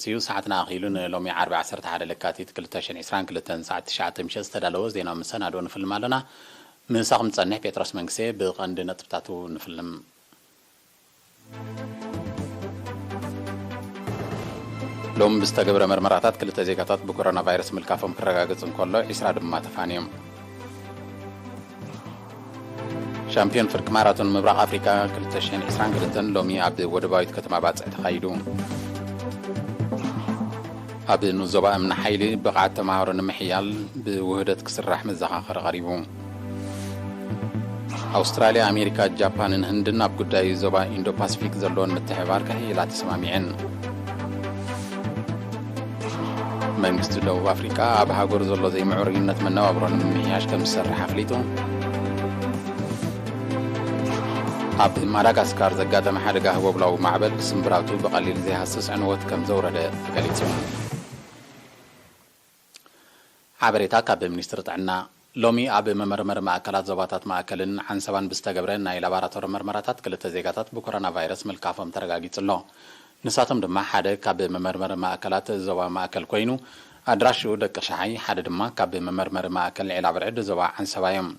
እዩ። ሰዓትና ኣኺሉ ንሎሚ ዓርቢ ዓሰርተ ሓደ ለካቲት ክልተ ሽሕን ዕስራን ክልተን ሰዓት ትሽዓተ ምሸት ዝተዳለወ ዜናዊ መሰናድኦ ንፍልም ኣለና። ምሳኹም ዝጸንሕ ጴጥሮስ መንግስቴ። ብቐንዲ ነጥብታቱ ንፍልም። ሎም ብዝተገብረ መርመራታት ክልተ ዜጋታት ብኮሮና ቫይረስ ምልካፎም ክረጋገጽ እንከሎ፣ ዕስራ ድማ ተፋንዮም። ሻምፒዮን ፍርቂ ማራቶን ምብራቕ ኣፍሪካ ክልተ ሽሕን ዕስራን ክልተን ሎሚ ኣብ ወደባዊት ከተማ ባጽዕ ተኻይዱ። ኣብ ንኡስ ዞባ እምኒ ሓይሊ ብቕዓት ተምሃሮ ንምሕያል ብውህደት ክስራሕ መዘኻኸሪ ቀሪቡ። ኣውስትራልያ፣ ኣሜሪካ፣ ጃፓንን ህንድን ኣብ ጉዳይ ዞባ ኢንዶ ፓሲፊክ ዘለወን ምትሕብባር ክሕይላ ተሰማሚዐን። መንግስቲ ደቡብ ኣፍሪካ ኣብ ሃገሩ ዘሎ ዘይምዕሩይነት መነባብሮ ንምምሕያሽ ከም ዝሰርሕ ኣፍሊጡ። ኣብ ማዳጋስካር ዘጋጠመ ሓደጋ ህቦብላዊ ማዕበል ስምብራቱ ብቐሊል ዘይሃስስ ዕንወት ከም ዘውረደ ተገሊጹ። ሓበሬታ ካብ ሚኒስትሪ ጥዕና። ሎሚ ኣብ መመርመሪ ማእከላት ዞባታት ማእከልን ዓንሰባን ብዝተገብረ ናይ ላቦራቶሪ መርመራታት ክልተ ዜጋታት ብኮሮና ቫይረስ ምልካፎም ተረጋጊጹ ኣሎ። ንሳቶም ድማ ሓደ ካብ መመርመሪ ማእከላት ዞባ ማእከል ኮይኑ ኣድራሽኡ ደቂ ሸሓይ፣ ሓደ ድማ ካብ መመርመሪ ማእከል ዒላ ብርዕድ ዞባ ዓንሰባ እዮም።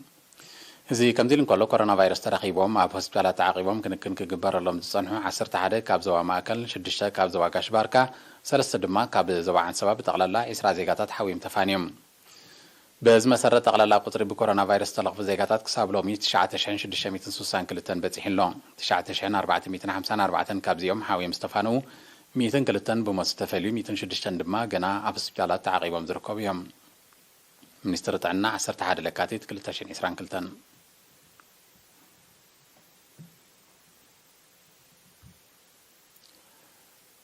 እዚ ከምዚ ኢሉ እንከሎ፣ ኮሮና ቫይረስ ተረኺቦም ኣብ ሆስፒታላት ተዓቂቦም ክንክን ክግበረሎም ዝጸንሑ ዓሰርተ ሓደ ካብ ዞባ ማእከል፣ ሽዱሽተ ካብ ዞባ ጋሽ ባርካ፣ ሰለስተ ድማ ካብ ዞባ ዓንሰባ ብጠቕላላ ዕስራ ዜጋታት ሓዊም ተፋንዮም። በዚ መሰረት ጠቕላላ ቁጽሪ ብኮሮና ቫይረስ ዝተለኽፉ ዜጋታት ክሳብ ሎሚ ትሽዓተ ሽሕን ሽዱሽተ ሚእትን ስሳን ክልተን በጺሑ ኣሎ። ትሽዓተ ሽሕን ኣርባዕተ ሚእትን ሓምሳን ኣርባዕተን ካብዚኦም ሓዊም ዝተፋንኡ፣ ሚእትን ክልተን ብሞት ዝተፈልዩ፣ ሚእትን ሽዱሽተን ድማ ገና ኣብ ሆስፒታላት ተዓቂቦም ዝርከቡ እዮም። ሚኒስትሪ ጥዕና፣ ዓሰርተ ሓደ ለካቲት ክልተ ሽሕን ዕስራን ክልተን።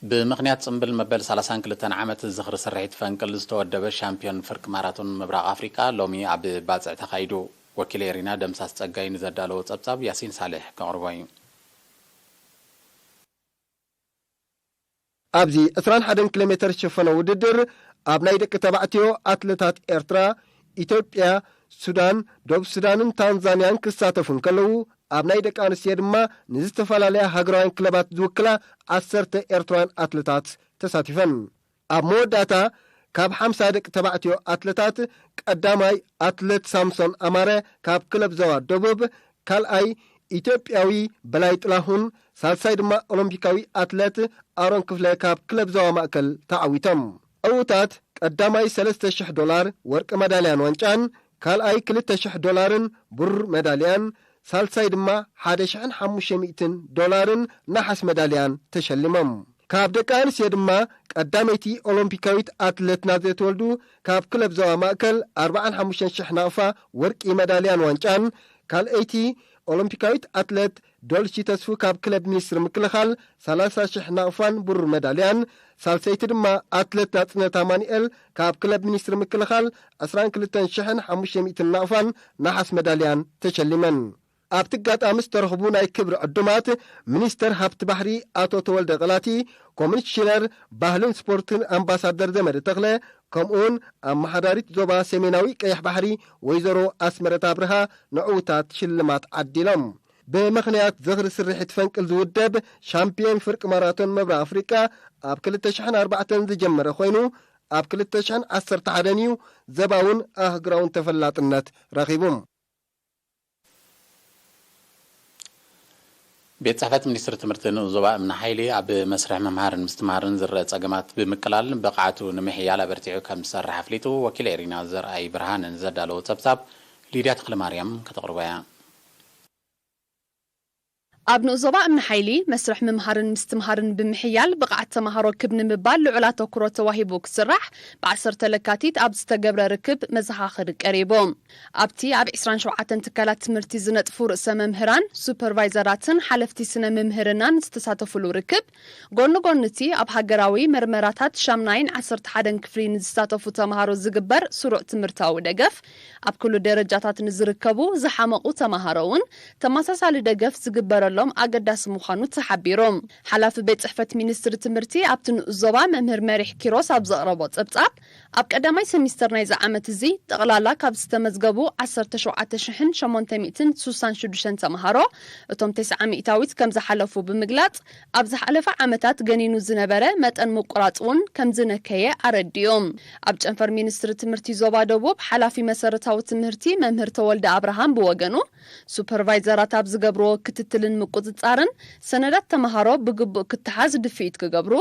ብምኽንያት ጽምብል መበል ሰላሳን ክልተን ዓመት ዝኽሪ ስርሒት ፈንቅል ዝተወደበ ሻምፒዮን ፍርቂ ማራቶን ምብራቕ ኣፍሪቃ ሎሚ ኣብ ባጽዕ ተኻይዱ። ወኪል ኤሪና ደምሳስ ጸጋይ ንዘዳለዎ ጸብጻብ ያሲን ሳልሕ ከቕርቦ እዩ። ኣብዚ ዕስራን ሓደን ኪሎ ሜተር ዝሸፈነ ውድድር ኣብ ናይ ደቂ ተባዕትዮ ኣትለታት ኤርትራ፣ ኢትዮጵያ፣ ሱዳን፣ ደቡብ ሱዳንን ታንዛንያን ክሳተፉ እንከለዉ፣ ኣብ ናይ ደቂ ኣንስትዮ ድማ ንዝተፈላለያ ሃገራውያን ክለባት ዝውክላ ዓሰርተ ኤርትራውያን ኣትለታት ተሳቲፈን። ኣብ መወዳእታ ካብ ሓምሳ ደቂ ተባዕትዮ ኣትለታት ቀዳማይ ኣትለት ሳምሶን ኣማረ ካብ ክለብ ዞባ ደቡብ፣ ካልኣይ ኢትዮጵያዊ በላይ ጥላሁን፣ ሳልሳይ ድማ ኦሎምፒካዊ ኣትለት ኣሮን ክፍለ ካብ ክለብ ዞባ ማእከል ተዓዊቶም። ዕዉታት ቀዳማይ ሰለስተ ሽሕ ዶላር ወርቂ መዳልያን ዋንጫን፣ ካልኣይ ክልተ ሽሕ ዶላርን ብሩር መዳልያን፣ ሳልሳይ ድማ ሓደ ሽሕን ሓሙሽተ ሚእትን ዶላርን ነሓስ መዳልያን ተሸሊሞም። ካብ ደቂ ኣንስትዮ ድማ ቀዳመይቲ ኦሎምፒካዊት ኣትለት ናዝሬት ወልዱ ካብ ክለብ ዞባ ማእከል ኣርባዓን ሓሙሽተን ሽሕ ናቕፋ ወርቂ መዳልያን ዋንጫን፣ ካልኣይቲ ኦሎምፒካዊት ኣትለት ዶልቺ ተስፉ ካብ ክለብ ሚኒስትሪ ምክልኻል ሰላሳ ሽሕ ናቕፋን ብሩር መዳልያን፣ ሳልሰይቲ ድማ ኣትለት ናጽነት ኣማኑኤል ካብ ክለብ ሚኒስትሪ ምክልኻል ዕስራን ክልተን ሽሕን ሓሙሽተ ሚእትን ናቕፋን ነሓስ መዳልያን ተሸሊመን። ኣብቲ ኣጋጣሚ ዝተረኽቡ ናይ ክብሪ ዕዱማት፣ ሚኒስተር ሃብቲ ባሕሪ ኣቶ ተወልደ ቐላቲ፣ ኮሚሽነር ባህልን ስፖርትን ኣምባሳደር ዘመደ ተኽለ፣ ከምኡውን ኣመሓዳሪት ዞባ ሰሜናዊ ቀይሕ ባሕሪ ወይዘሮ ኣስመረት ኣብርሃ ንዕዉታት ሽልማት ዓዲሎም። ብምኽንያት ዝኽሪ ስርሒት ፈንቅል ዝውደብ ሻምፒዮን ፍርቂ ማራቶን ምብራቕ ኣፍሪቃ ኣብ ክልተ ሽሕን ኣርባዕተን ዝጀመረ ኮይኑ፣ ኣብ ክልተ ሽሕን ዓሰርተ ሓደን እዩ ዘባውን ኣህግራውን ተፈላጥነት ረኺቡ። ቤት ጽሕፈት ሚኒስትሪ ትምህርቲ ንኡስ ዞባ እምኒ ሓይሊ ኣብ መስርሕ ምምሃርን ምስትምሃርን ዝረአ ጸገማት ብምቅላል ብቕዓቱ ንምሕያል ኣበርቲዑ ከም ዝሰርሕ ኣፍሊጡ። ወኪል ኤሪና ዘርኣይ ብርሃነ ንዘዳለዎ ጸብጻብ ሊድያ ተኽለማርያም ከተቕርቦ እያ። ኣብ ንኡስ ዞባ እምኒ ሓይሊ መስርሕ ምምሃርን ምስትምሃርን ብምሕያል ብቕዓት ተምሃሮ ክብ ንምባል ልዑል ኣተኩሮ ተዋሂቡ ክስራሕ ብዓሰርተ ለካቲት ኣብ ዝተገብረ ርክብ መዘኻኸሪ ቀሪቡ። ኣብቲ ኣብ ዕስራን ሸውዓተን ትካላት ትምህርቲ ዝነጥፉ ርእሰ መምህራን፣ ሱፐርቫይዘራትን ሓለፍቲ ስነ ምምህርናን ዝተሳተፉሉ ርክብ፣ ጎኒ ጎኒ እቲ ኣብ ሃገራዊ መርመራታት ሻምናይን ዓሰርተ ሓደን ክፍሊ ንዝሳተፉ ተምሃሮ ዝግበር ስሩዕ ትምህርታዊ ደገፍ፣ ኣብ ኩሉ ደረጃታት ንዝርከቡ ዝሓመቑ ተምሃሮ እውን ተመሳሳሊ ደገፍ ዝግበረሉ ሎም ኣገዳሲ ምዃኑ ተሓቢሩ። ሓላፊ ቤት ጽሕፈት ሚኒስትሪ ትምህርቲ ኣብቲ ንኡስ ዞባ መምህር መሪሕ ኪሮስ ኣብ ዘቕረቦ ጸብጻብ፣ ኣብ ቀዳማይ ሰሚስተር ናይዚ ዓመት እዚ ጠቕላላ ካብ ዝተመዝገቡ ዓሰርተ ሸውዓተ ሽሕን ሸሞንተ ሚእትን ስሳን ሽዱሽተን ተምሃሮ እቶም ተስዓ ሚእታዊት ከም ዝሓለፉ ብምግላጽ፣ ኣብ ዝሓለፈ ዓመታት ገኒኑ ዝነበረ መጠን ምቁራጽ እውን ከም ዝነከየ ኣረዲኡ። ኣብ ጨንፈር ሚኒስትሪ ትምህርቲ ዞባ ደቡብ ሓላፊ መሰረታዊ ትምህርቲ መምህር ተወልደ ኣብርሃም ብወገኑ፣ ሱፐርቫይዘራት ኣብ ዝገብርዎ ክትትልን ምቁጽጻርን ሰነዳት ተምሃሮ ብግቡእ ክተሓዝ ድፍኢት ክገብሩ፣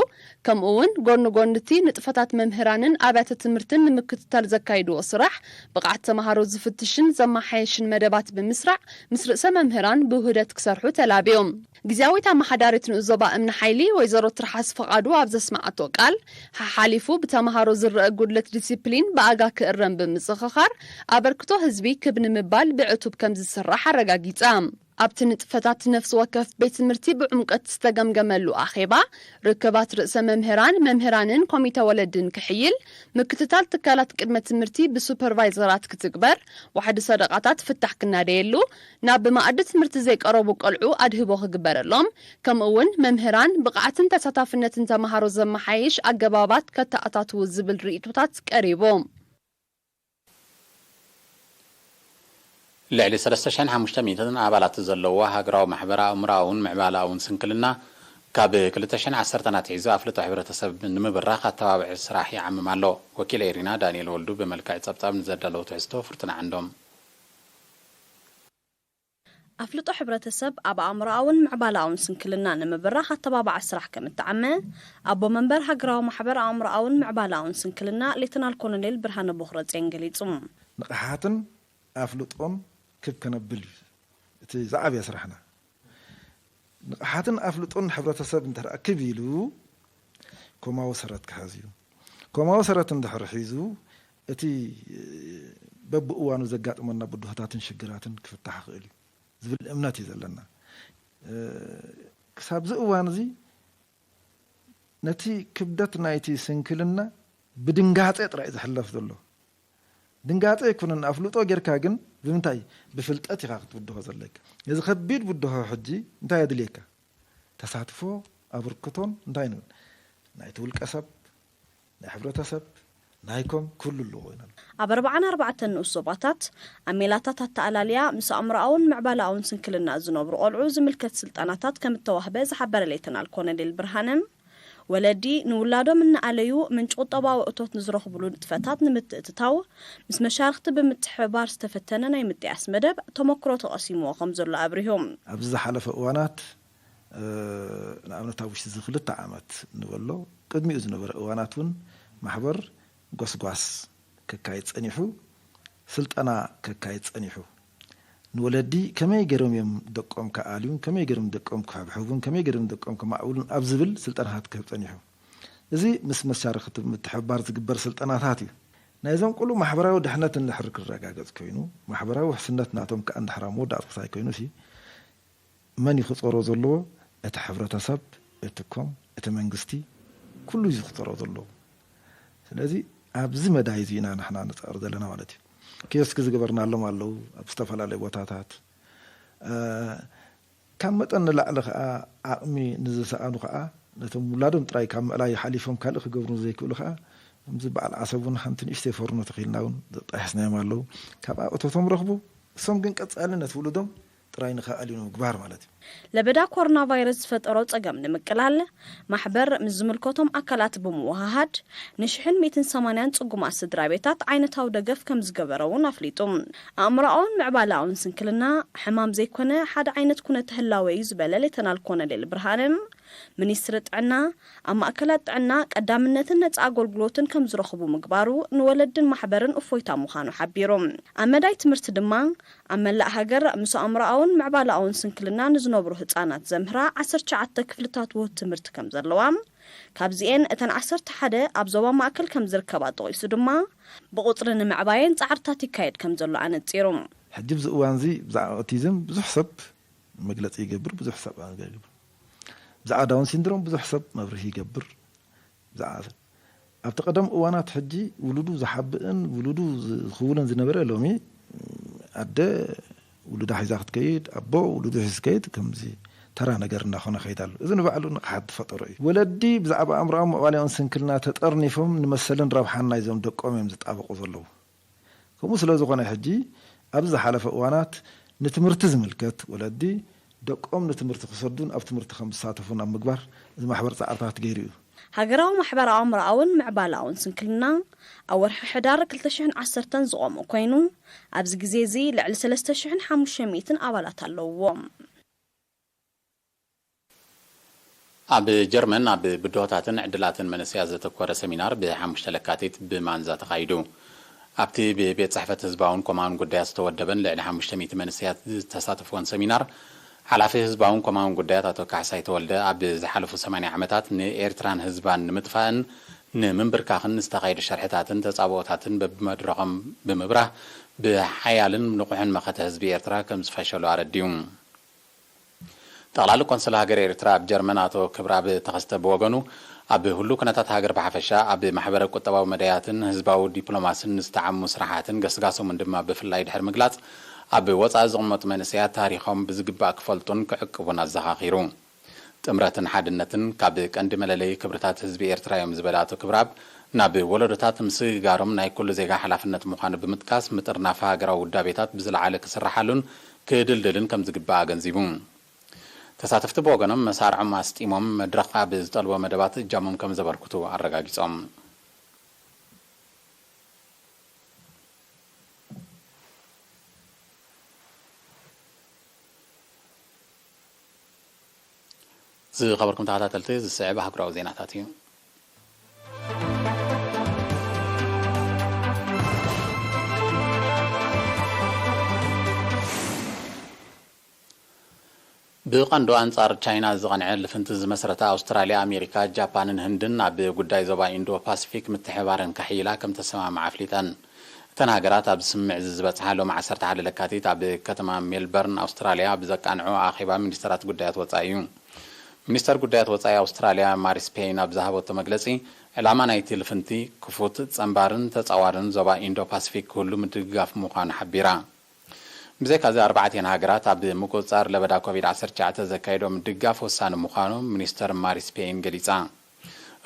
ከምኡ እውን ጎኒ ጎኒ እቲ ንጥፈታት መምህራንን ኣብያተ ትምህርትን ንምክትታል ዘካይድዎ ስራሕ ብቕዓት ተምሃሮ ዝፍትሽን ዘመሓየሽን መደባት ብምስራዕ ምስ ርእሰ መምህራን ብውህደት ክሰርሑ ተላብዮም። ግዝያዊት ኣመሓዳሪት ንኡስ ዞባ እምኒ ሓይሊ ወይዘሮ ትርሓስ ፍቓዱ ኣብ ዘስመዓቶ ቃል፣ ሓሓሊፉ ብተምሃሮ ዝረአ ጉድለት ዲሲፕሊን ብኣጋ ክእረም ብምዝኽኻር፣ ኣበርክቶ ህዝቢ ክብ ንምባል ብዕቱብ ከም ዝስራሕ ኣረጋጊጻ። ኣብቲ ንጥፈታት ነፍሲ ወከፍ ቤት ትምህርቲ ብዕምቀት ዝተገምገመሉ ኣኼባ፣ ርክባት ርእሰ መምህራን፣ መምህራንን ኮሚተ ወለድን ክሕይል፣ ምክትታል ትካላት ቅድመ ትምህርቲ ብሱፐርቫይዘራት ክትግበር፣ ዋሕዲ ሰደቓታት ፍታሕ ክናደየሉ፣ ናብ መኣዲ ትምህርቲ ዘይቀረቡ ቆልዑ ኣድህቦ ክግበረሎም፣ ከምኡ እውን መምህራን ብቕዓትን ተሳታፍነትን ተምሃሮ ዘመሓይሽ ኣገባባት ከተኣታትዉ ዝብል ርእይቶታት ቀሪቡ። ልዕሊ ሰለስተ ሽሕን ሓሙሽተ ሚእትን ኣባላት ዘለዎ ሃገራዊ ማሕበር ኣእምሮኣውን ምዕባለኣውን ስንክልና ካብ ክልተ ሽሕን ዓሰርተን ኣትሒዙ ኣፍልጦ ሕብረተሰብ ንምብራኽ ኣተባባዒ ስራሕ ይዓምም ኣሎ። ወኪል ኤሪና ዳንኤል ወልዱ ብመልክዕ ጸብጻብ ንዘዳለዎ ትሕዝቶ ፍርቱና ዓንዶም። ኣፍልጦ ሕብረተሰብ ኣብ ኣእምሮኣውን ምዕባለኣውን ስንክልና ንምብራኽ ኣተባባዒ ስራሕ ከም እተዓመ ኣቦ መንበር ሃገራዊ ማሕበር ኣእምሮኣውን ምዕባለኣውን ስንክልና ሌተናል ኮሎኔል ብርሃነ ቦኽረጼን ገሊጹ። ንቕሓትን ኣፍልጦን ክብ ከነብል እዩ እቲ ዝዓበየ ስራሕና። ንቕሓትን ኣፍልጦን ሕብረተሰብ እንተ ክብ ኢሉ ኮማዊ ሰረት ክሕዝ እዩ። ኮማዊ ሰረት እንድሕር ሒዙ እቲ በብእዋኑ ዘጋጥመና ብድሆታትን ሽግራትን ክፍታሕ ይኽእል እዩ ዝብል እምነት እዩ ዘለና። ክሳብዚ እዋን እዚ ነቲ ክብደት ናይቲ ስንክልና ብድንጋጼ ጥራይ እዩ ዝሕለፍ ዘሎ። ድንጋጼ ኣይኮነን ኣፍልጦ ጌርካ ግን ብምንታይ ብፍልጠት ኢኻ ክትብድሆ ዘለካ። ነዚ ከቢድ ብድሆ ሕጂ እንታይ የድልየካ? ተሳትፎ ኣበርክቶን እንታይ ንብል ናይቲ ውልቀ ሰብ ናይ ሕብረተሰብ ናይኮም ክህሉ ኣለዎ ኢና። ኣብ ኣርብዓን ኣርባዕተን ንኡስ ዞባታት ኣብ ሜላታት ኣተኣላልያ ምስ ኣእምሮኣውን ምዕባለኣውን ስንክልና ዝነብሩ ቆልዑ ዝምልከት ስልጠናታት ከም እተዋህበ ዝሓበረ ሌተናል ኮነዴል ብርሃነ፣ ወለዲ ንውላዶም እናኣለዩ ምንጪ ቁጠባዊ እቶት ንዝረኽብሉ ንጥፈታት ንምትእትታው ምስ መሻርኽቲ ብምትሕብባር ዝተፈተነ ናይ ምጥያስ መደብ ተመክሮ ተቐሲምዎ ከም ዘሎ ኣብሪሁ። ኣብዚ ዝሓለፈ እዋናት ንኣብነት ኣብ ውሽጢ እዚ ክልተ ዓመት ንበሎ ቅድሚኡ ዝነበረ እዋናት እውን ማሕበር ጎስጓስ ከካይድ ፀኒሑ፣ ስልጠና ከካይድ ፀኒሑ፣ ንወለዲ ከመይ ገይሮም እዮም ደቆም ክኣልዩን ከመይ ገይሮም ደቆም ክሕብሕቡን ከመይ ገይሮም ደቆም ከማዕብሉን ኣብ ዝብል ስልጠናታት ክህብ ፀኒሑ። እዚ ምስ መሻርክቲ ምትሕብባር ዝግበር ስልጠናታት እዩ። ናይዞም ቁሉ ማሕበራዊ ድሕነት እንድሕር ክረጋገፅ ኮይኑ፣ ማሕበራዊ ውሕስነት ናቶም ከዓ እንድሕር ኣብ መወዳእታ ክሳይ ኮይኑ ሲ መን እዩ ክፀሮ ዘለዎ? እቲ ሕብረተሰብ፣ እቲ ኮም፣ እቲ መንግስቲ፣ ኩሉ እዩ ዝክተሮ ዘለዎ። ስለዚ ኣብዚ መዳይ እዚ ኢና ንሕና ንፃር ዘለና ማለት እዩ። ኪዮስክ ዝገበርናሎም ኣለዉ ኣብ ዝተፈላለዩ ቦታታት። ካብ መጠን ንላዕሊ ከዓ ዓቕሚ ንዝሰኣኑ ከዓ ነቶም ውላዶም ጥራይ ካብ ምእላይ ሓሊፎም ካልእ ክገብሩ ዘይክእሉ ከዓ ከምዚ በዓል ዓሰብ እውን ሓንቲ ንእሽተይ ፎርኖ ተኺልና እውን ዘጣሒስናዮም ኣለዉ። ካብኣ እቶቶም ረኽቡ። እሶም ግን ቀፃሊ ነቲ ውሉዶም ጥራይ ንኸኣልዩ ንምግባር ማለት እዩ። ለበዳ ኮሮና ቫይረስ ዝፈጠሮ ፀገም ንምቅላል ማሕበር ምስ ዝምልከቶም ኣካላት ብምውሃሃድ ንሽሕን ሚእትን ሰማንያን ፅጉማት ስድራ ቤታት ዓይነታዊ ደገፍ ከም ዝገበረ እውን ኣፍሊጡ። ኣእምሮኣውን ምዕባለኣውን ስንክልና ሕማም ዘይኮነ ሓደ ዓይነት ኩነተ ህላወ እዩ ዝበለ ሌተናል ኮነሌል ብርሃነ፣ ሚኒስትሪ ጥዕና ኣብ ማእከላት ጥዕና ቀዳምነትን ነጻ ኣገልግሎትን ከም ዝረኽቡ ምግባሩ ንወለድን ማሕበርን እፎይታ ምዃኑ ሓቢሩ። ኣብ መዳይ ትምህርቲ ድማ ኣብ መላእ ሃገር ምስ ኣእምሮኣውን ምዕባለኣውን ስንክልና ንዝነብሩ ህጻናት ዘምህራ ዓሰርተ ትሽዓተ ክፍልታት ውሁድ ትምህርቲ ከም ዘለዋ፣ ካብዚኤን እተን ዓሰርተ ሓደ ኣብ ዞባ ማእከል ከም ዝርከባ ጠቒሱ ድማ ብቑጽሪ ንምዕባየን ጻዕርታት ይካየድ ከም ዘሎ ኣነጺሩ። ሕጂ ኣብዚ እዋን እዚ ብዛዕባ ኦቲዝም ብዙሕ ሰብ መግለጺ ይገብር፣ ብዙሕ ሰብ ይገብር። ብዛዕባ ዳውን ሲንድሮም ብዙሕ ሰብ መብርሂ ይገብር። ብዛዕባ ኣብቲ ቀደም እዋናት ሕጂ ውሉዱ ዝሓብእን ውሉዱ ዝኽውልን ዝነበረ ሎሚ ኣደ ውሉዳ ሒዛ ክትከይድ፣ ኣቦ ውሉዱ ሒዙ ዝከይድ ከምዚ ተራ ነገር እናኾነ ከይድ ኣሎ። እዚ ንባዕሉ ንቕሓት ዝፈጠሮ እዩ። ወለዲ ብዛዕባ ኣእምሮኣዊ ምዕባሌኦን ስንክልና ተጠርኒፎም ንመሰልን ረብሓን ናይዞም ደቆም እዮም ዝጣበቑ ዘለዉ። ከምኡ ስለ ዝኾነ ሕጂ ኣብዚ ዝሓለፈ እዋናት ንትምህርቲ ዝምልከት ወለዲ ደቆም ንትምህርቲ ክሰዱን ኣብ ትምህርቲ ከም ዝሳተፉን ኣብ ምግባር እዚ ማሕበር ጻዕርታት ገይሩ እዩ። ሃገራዊ ማሕበራዊ ኣእምሮኣውን ምዕባላውን ስንክልና ኣብ ወርሒ ሕዳር ክልተ ሽሕን ዓሰርተን ዝቖመ ኮይኑ ኣብዚ ግዜ እዚ ልዕሊ ሰለስተ ሽሕን ሓሙሽተ ሚእትን ኣባላት ኣለውዎ። ኣብ ጀርመን ኣብ ብድሆታትን ዕድላትን መንእሰያት ዘተኮረ ሰሚናር ብሓሙሽተ ለካቲት ብማንዛ ተኻይዱ። ኣብቲ ብቤት ጽሕፈት ህዝባውን ኮማውን ጉዳያት ዝተወደበን ልዕሊ ሓሙሽተ ሚእቲ መንእሰያት ዝተሳተፍዎን ሰሚናር፣ ሓላፊ ህዝባውን ኮማውን ጉዳያት ኣቶ ካሕሳይ ተወልደ ኣብ ዝሓለፉ ሰማንያ ዓመታት ንኤርትራን ህዝባን ንምጥፋእን ንምንብርካኽን ዝተኻየዱ ሸርሕታትን ተጻብኦታትን በብመድረኾም ብምብራህ ብሓያልን ንቑሕን መኸተ ህዝቢ ኤርትራ ከም ዝፈሸሉ ኣረዲኡ። ጠቕላሊ ቆንስል ሃገር ኤርትራ ኣብ ጀርመን ኣቶ ክብረኣብ ተኸስተ ብወገኑ፣ ኣብ ህሉው ኩነታት ሃገር ብሓፈሻ፣ ኣብ ማሕበረ ቁጠባዊ መዳያትን ህዝባዊ ዲፕሎማስን ንዝተዓሙ ስራሓትን ገስጋሶምን ድማ ብፍላይ ድሕሪ ምግላጽ፣ ኣብ ወጻኢ ዝቕመጡ መንእሰያት ታሪኾም ብዝግባእ ክፈልጡን ክዕቅቡን ኣዘኻኺሩ። ጥምረትን ሓድነትን ካብ ቀንዲ መለለዪ ክብርታት ህዝቢ ኤርትራ እዮም ዝበለ ኣቶ ክብረኣብ፣ ናብ ወለዶታት ምስግጋሮም ናይ ኩሉ ዜጋ ሓላፍነት ምዃኑ ብምጥቃስ፣ ምጥርናፍ ሃገራዊ ውዳቤታት ብዝለዓለ ክስርሓሉን ክድልድልን ከም ዝግባእ ኣገንዚቡ። ተሳተፍቲ ብወገኖም መሳርዖም ኣስጢሞም መድረኽ ኣብ ዝጠልቦ መደባት እጃሞም ከም ዘበርክቱ ኣረጋጊጾም። ዝኸበርኩም ተኸታተልቲ፣ ዝስዕብ ኣህጉራዊ ዜናታት እዩ። ብቐንዱ ኣንጻር ቻይና ዝቐንዐ ልፍንቲ ዝመስረታ ኣውስትራልያ፣ ኣሜሪካ፣ ጃፓንን ህንድን ኣብ ጉዳይ ዞባ ኢንዶ ፓሲፊክ ምትሕብባረን ከሕይላ ከም ተሰማምዓ ኣፍሊጠን። እተን ሃገራት ኣብ ስምምዕ እዚ ዝበጽሓ ሎሚ ዓሰርተ ሓደ ለካቲት ኣብ ከተማ ሜልበርን ኣውስትራልያ ብዘቃንዖ ኣኼባ ሚኒስተራት ጉዳያት ወጻኢ እዩ። ሚኒስተር ጉዳያት ወጻኢ ኣውስትራልያ ማሪስ ፔይን ኣብ ዝሃበቶ መግለጺ፣ ዕላማ ናይቲ ልፍንቲ ክፉት፣ ጸንባርን ተጻዋርን ዞባ ኢንዶ ፓሲፊክ ክህሉ ምድግጋፍ ምዃኑ ሓቢራ። ብዘይካዚ ኣርባዕቲኤን ሃገራት ኣብ ምቁጽጻር ለበዳ ኮቪድ ዓሰርተ ትሽዓተ ዘካየዶ ምድግጋፍ ወሳኒ ምዃኑ ሚኒስተር ማሪስ ፔይን ገሊጻ።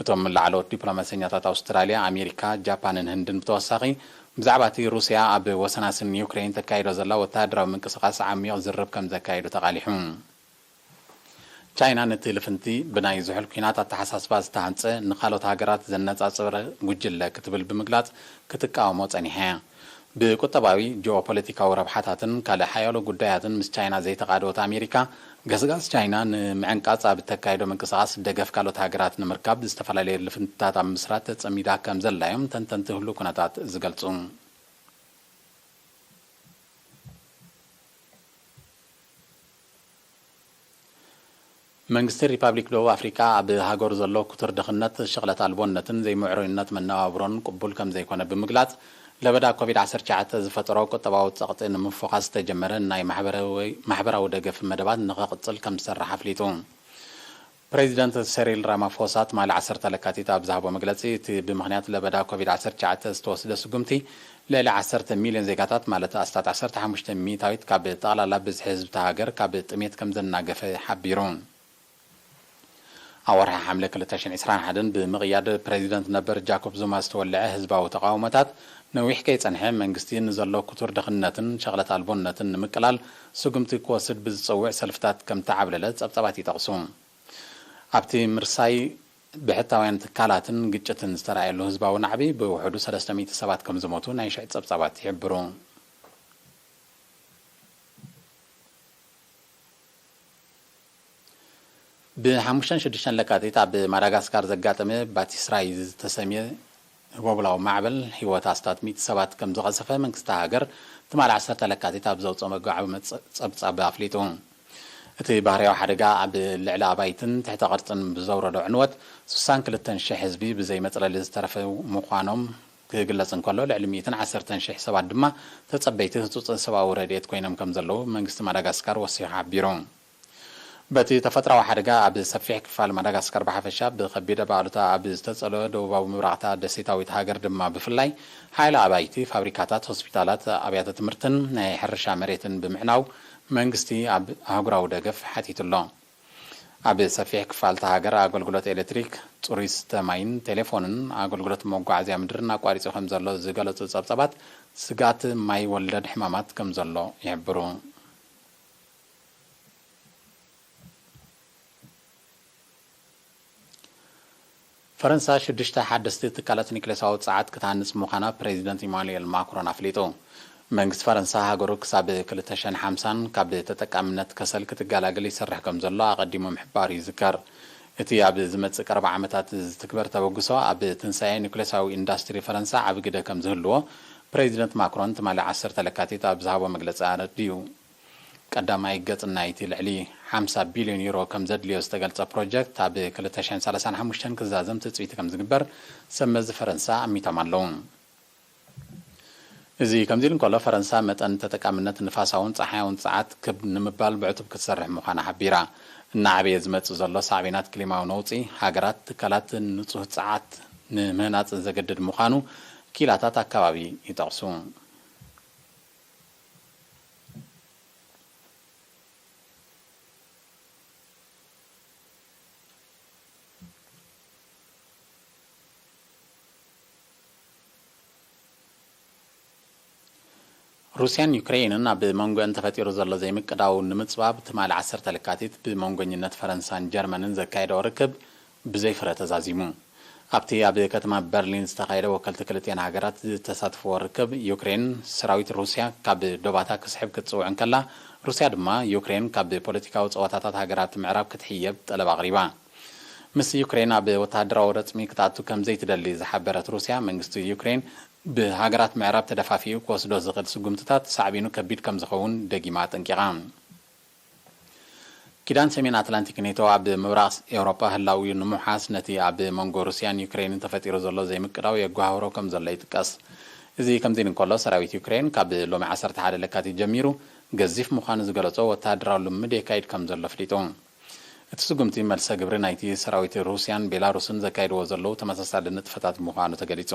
እቶም ላዕለዎት ዲፕሎማሰኛታት ኣውስትራልያ፣ ኣሜሪካ፣ ጃፓንን ህንድን ብተወሳኺ ብዛዕባ እቲ ሩስያ ኣብ ወሰናስን ዩክሬን ተካይዶ ዘላ ወተሃደራዊ ምንቅስቓስ ዓሚቕ ዝርርብ ከም ዘካየዱ ተቓሊሑ። ቻይና ነቲ ልፍንቲ ብናይ ዝሑል ኲናት ኣተሓሳስባ ዝተሃንጸ ንኻልኦት ሃገራት ዘነጻጸረ ጉጅለ ክትብል ብምግላጽ ክትቃወሞ ጸኒሓ እያ። ብቁጠባዊ፣ ጂኦፖለቲካዊ ረብሓታትን ካልእ ሓያሎ ጉዳያትን ምስ ቻይና ዘይተቓደወት ኣሜሪካ፣ ገስጋስ ቻይና ንምዕንቃጽ ኣብ እተካይዶ ምንቅስቓስ ደገፍ ካልኦት ሃገራት ንምርካብ ዝተፈላለየ ልፍንትታት ኣብ ምስራት ተጸሚዳ ከም ዘላ እዮም ተንተንቲ ህሉው ኩነታት ዝገልጹ። መንግስቲ ሪፓብሊክ ደቡብ ኣፍሪቃ ኣብ ሃገሩ ዘሎ ክቱር ድኽነት፣ ሽቕለት ኣልቦነትን ዘይምዕሩይነት መነባብሮን ቅቡል ከም ዘይኮነ ብምግላጽ፣ ለበዳ ኮቪድ ዓሰርተ ትሽዓተ ዝፈጠሮ ቁጠባዊ ጸቕጢ ንምፍዃስ ዝተጀመረ ናይ ማሕበራዊ ደገፍ መደባት ንኽቕጽል ከም ዝሰርሕ ኣፍሊጡ። ፕሬዚደንት ሰሪል ራማፎሳ ትማሊ ዓሰርተ ለካቲት ኣብ ዝሃቦ መግለጺ፣ እቲ ብምኽንያት ለበዳ ኮቪድ ዓሰርተ ትሽዓተ ዝተወስደ ስጉምቲ ልዕሊ ዓሰርተ ሚልዮን ዜጋታት ማለት ኣስታት ዓሰርተ ሓሙሽተ ሚእታዊት ካብ ጠቕላላ ብዝሒ ህዝቢ እታ ሃገር ካብ ጥሜት ከም ዘናገፈ ሓቢሩ። ኣብ ወርሒ ሓምለ ክልተ ሽሕን ዕስራን ሓደን ብምቕያድ ፕሬዚደንት ነበር ጃኮብ ዙማ ዝተወልዐ ህዝባዊ ተቓውሞታት ነዊሕ ከይጸንሐ መንግስቲ ንዘሎ ክቱር ድኽነትን ሸቕለት ኣልቦነትን ንምቅላል ስጉምቲ ክወስድ ብዝጸውዕ ሰልፍታት ከም ተዓብለለ ጸብጻባት ይጠቕሱ። ኣብቲ ምርሳይ ብሕታውያን ትካላትን ግጭትን ዝተራእየሉ ህዝባዊ ናዕቢ ብውሕዱ ሰለስተ ሚእቲ ሰባት ከም ዝሞቱ ናይ ሽዕ ጸብጻባት ይሕብሩ። ብሓሙሽተን ሽዱሽተን ለካቲት ኣብ ማዳጋስካር ዘጋጠመ ባቲስራይ ዝተሰምየ ህቦብላዊ ማዕበል ህይወት ኣስታት ሚእቲ ሰባት ከም ዝቐሰፈ መንግስቲ ሃገር ትማሊ ዓሰርተ ለካቲት ኣብ ዘውፅኦ መጋዓዊ ጸብጻብ ኣፍሊጡ። እቲ ባህርያዊ ሓደጋ ኣብ ልዕሊ ኣባይትን ትሕተ ቅርጽን ብዘውረዶ ዕንወት ስሳን ክልተን ሽሕ ህዝቢ ብዘይ መጽለሊ ዝተረፈ ምዃኖም ክግለጽ እንከሎ፣ ልዕሊ ሚእትን ዓሰርተን ሽሕ ሰባት ድማ ተጸበይቲ ህጹጽ ሰብኣዊ ረድኤት ኮይኖም ከም ዘለዉ መንግስቲ ማዳጋስካር ወሲኹ ሓቢሩ። በቲ ተፈጥሮኣዊ ሓደጋ ኣብ ሰፊሕ ክፋል ማዳጋስካር ብሓፈሻ፣ ብኸቢድ ኣባሉታ ኣብ ዝተጸልወ ደቡባዊ ምብራቕታ ደሴታዊት ሃገር ድማ ብፍላይ ሓያሎ ኣባይቲ፣ ፋብሪካታት፣ ሆስፒታላት፣ ኣብያተ ትምህርትን ናይ ሕርሻ መሬትን ብምዕናው መንግስቲ ኣብ ኣህጉራዊ ደገፍ ሓቲቱ ኣሎ። ኣብ ሰፊሕ ክፋል እታ ሃገር ኣገልግሎት ኤሌክትሪክ፣ ጽሩይ ዝስተ ማይን ቴሌፎንን ኣገልግሎት መጓዓዝያ ምድርን ኣቋሪጹ ከም ዘሎ ዝገለጹ ጸብጻባት፣ ስግኣት ማይ ወለድ ሕማማት ከም ዘሎ ይሕብሩ። ፈረንሳ ሽዱሽተ ሓደስቲ ትካላት ኒክሌሳዊ ጸዓት ክትሃንጽ ምዃና ፕሬዚደንት ኢማኑኤል ማክሮን ኣፍሊጡ። መንግስቲ ፈረንሳ ሃገሩ ክሳብ ክልተ ሽሕን ሓምሳን ካብ ተጠቃምነት ከሰል ክትገላገል ይሰርሕ ከም ዘሎ ኣቐዲሙ ምሕባሩ ይዝከር። እቲ ኣብ ዝመጽእ ቀረባ ዓመታት ዝትግበር ተበግሶ ኣብ ትንሳኤ ኒክሌሳዊ ኢንዳስትሪ ፈረንሳ ዓቢ ግደ ከም ዝህልዎ ፕሬዚደንት ማክሮን ትማሊ ዓሰርተ ለካቲት ኣብ ዝሃቦ መግለጺ ኣረዲኡ። ቀዳማይ ገጽ ናይቲ ልዕሊ ሓምሳ ቢልዮን ዩሮ ከም ዘድልዮ ዝተገልጸ ፕሮጀክት ኣብ ክልተ ሽሕን ሰላሳን ሓሙሽተን ክዛዘም ትጽቢት ከም ዝግበር ሰብ መዚ ፈረንሳ ኣሚቶም ኣለዉ። እዚ ከምዚ ኢሉ እንከሎ፣ ፈረንሳ መጠን ተጠቃምነት ንፋሳውን ጸሓያውን ጸዓት ክብ ንምባል ብዕቱብ ክትሰርሕ ምዃና ሓቢራ። እናዓበየ ዝመጽእ ዘሎ ሳዕቤናት ክሊማዊ ነውጺ፣ ሃገራት ትካላት ንጹህ ጸዓት ንምህናጽ ዘገድድ ምዃኑ ክኢላታት ኣካባቢ ይጠቕሱ። ሩስያን ዩክሬንን ኣብ መንጎአን ተፈጢሩ ዘሎ ዘይምቅዳው ንምጽባብ ትማሊ ዓሰርተ ለካቲት ብመንጎኝነት ፈረንሳን ጀርመንን ዘካየደኦ ርክብ ብዘይ ፍረ ተዛዚሙ። ኣብቲ ኣብ ከተማ በርሊን ዝተኻየደ ወከልቲ ክልቲአን ሃገራት ዝተሳተፍዎ ርክብ፣ ዩክሬን ሰራዊት ሩስያ ካብ ዶባታ ክስሕብ ክትጽውዕ እንከላ፣ ሩስያ ድማ ዩክሬን ካብ ፖለቲካዊ ጸወታታት ሃገራት ምዕራብ ክትሕየብ ጠለብ ኣቕሪባ። ምስ ዩክሬን ኣብ ወተሃደራዊ ረጽሚ ክትኣቱ ከም ዘይትደሊ ዝሓበረት ሩስያ፣ መንግስቲ ዩክሬን ብሃገራት ምዕራብ ተደፋፊኡ ክወስዶ ዝኽእል ስጉምትታት ሳዕቤኑ ከቢድ ከም ዝኸውን ደጊማ ኣጠንቂቓ። ኪዳን ሰሜን ኣትላንቲክ ኔቶ ኣብ ምብራቕ ኤውሮጳ ህላዊኡ ንምውሓስ ነቲ ኣብ መንጎ ሩስያን ዩክሬንን ተፈጢሩ ዘሎ ዘይምቅዳው የጓህሮ ከም ዘሎ ይጥቀስ። እዚ ከምዚ ኢሉ እንከሎ፣ ሰራዊት ዩክሬን ካብ ሎሚ ዓሰርተ ሓደ ለካቲት ጀሚሩ ገዚፍ ምዃኑ ዝገለጾ ወተሃደራዊ ልምምድ የካይድ ከም ዘሎ ኣፍሊጡ። እቲ ስጉምቲ መልሰ ግብሪ ናይቲ ሰራዊት ሩስያን ቤላሩስን ዘካይድዎ ዘለዉ ተመሳሳሊ ንጥፈታት ምዃኑ ተገሊጹ።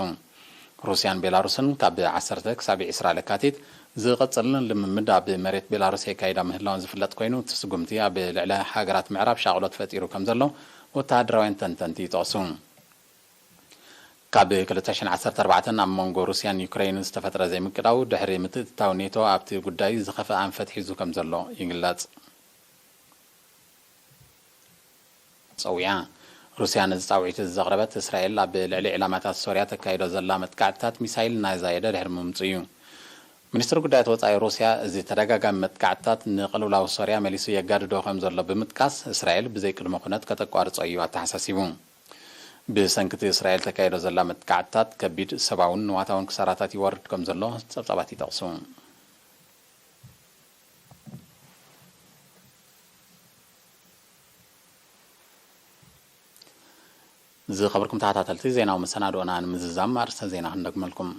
ሩስያን ቤላሩስን ካብ ዓሰርተ ክሳብ ዕስራ ለካቲት ዝቐጽልን ልምምድ ኣብ መሬት ቤላሩስ የካይዳ ምህላወን ዝፍለጥ ኮይኑ፣ እቲ ስጉምቲ ኣብ ልዕሊ ሃገራት ምዕራብ ሻቕሎት ፈጢሩ ከም ዘሎ ወተሃደራውያን ተንተንቲ ይጠቕሱ። ካብ ክልተ ሽሕን ዓሰርተ ኣርባዕተን ኣብ መንጎ ሩስያን ዩክሬንን ዝተፈጥረ ዘይምቅዳው፣ ድሕሪ ምትእትታው ኔቶ ኣብቲ ጉዳይ ዝኸፍአ ኣንፈት ሒዙ ከም ዘሎ ይግለጽ። ጸዊዓ። ሩስያ ነዚ ጻውዒት እዚ ዘቕረበት፣ እስራኤል ኣብ ልዕሊ ዕላማታት ሶርያ ተካይዶ ዘላ መጥቃዕትታት ሚሳይል እናዛየደ ድሕሪ ምምጽኡ እዩ። ሚኒስትሪ ጉዳያት ወጻኢ ሩስያ፣ እዚ ተደጋጋሚ መጥቃዕትታት ንቕልውላው ሶርያ መሊሱ የጋድዶ ከም ዘሎ ብምጥቃስ፣ እስራኤል ብዘይ ቅድመ ኩነት ከተቋርጾ እዩ ኣተሓሳሲቡ። ብሰንኪ እቲ እስራኤል ተካይዶ ዘላ መጥቃዕትታት፣ ከቢድ ሰብኣውን ንዋታውን ክሳራታት ይወርድ ከም ዘሎ ጸብጻባት ይጠቕሱ። ዝኸበርኩም ተኸታተልቲ፣ ዜናዊ መሰናድኦና ንምዝዛም ኣርእስተ ዜና ክንደግመልኩም።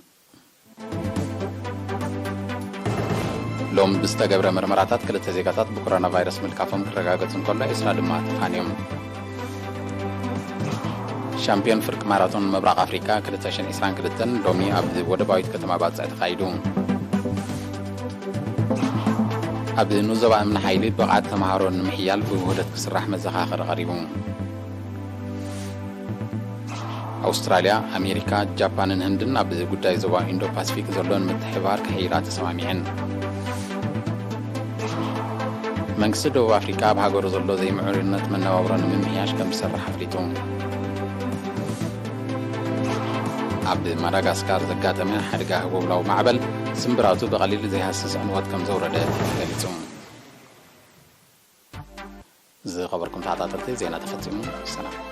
ሎም ብዝተገብረ መርመራታት ክልተ ዜጋታት ብኮሮና ቫይረስ ምልካፎም ክረጋገጽ እንከሎ፣ ዒስራ ድማ ተፋንዮም። ሻምፒዮን ፍርቂ ማራቶን ምብራቕ ኣፍሪካ ክልተ ሽሕን ዕስራን ክልተን ሎሚ ኣብ ወደባዊት ከተማ ባጽዕ ተኻይዱ። ኣብ ንዞባ እምኒ ሓይሊ ብቕዓት ተምሃሮ ንምሕያል ብውህደት ክስራሕ መዘኻኸሪ ቀሪቡ። ኣውስትራልያ፣ ኣሜሪካ፣ ጃፓንን ህንድን ኣብ ጉዳይ ዞባ ኢንዶ ፓሲፊክ ዘሎን ምትሕብባር ክሕይላ ተሰማሚዐን። መንግስቲ ደቡብ ኣፍሪካ ኣብ ሃገሩ ዘሎ ዘይምዕሩይነት መነባብሮ ንምምሕያሽ ከም ዝሰርሕ ኣፍሊጡ። ኣብ ማዳጋስካር ዘጋጠመ ሓደጋ ህቦብላዊ ማዕበል ስምብራቱ ብቐሊል ዘይሃስስ ዕንወት ከም ዘውረደ ተገሊጹ። ዝኸበርኩም ተኸታተልቲ፣ ዜና ተፈጺሙ። ሰላም።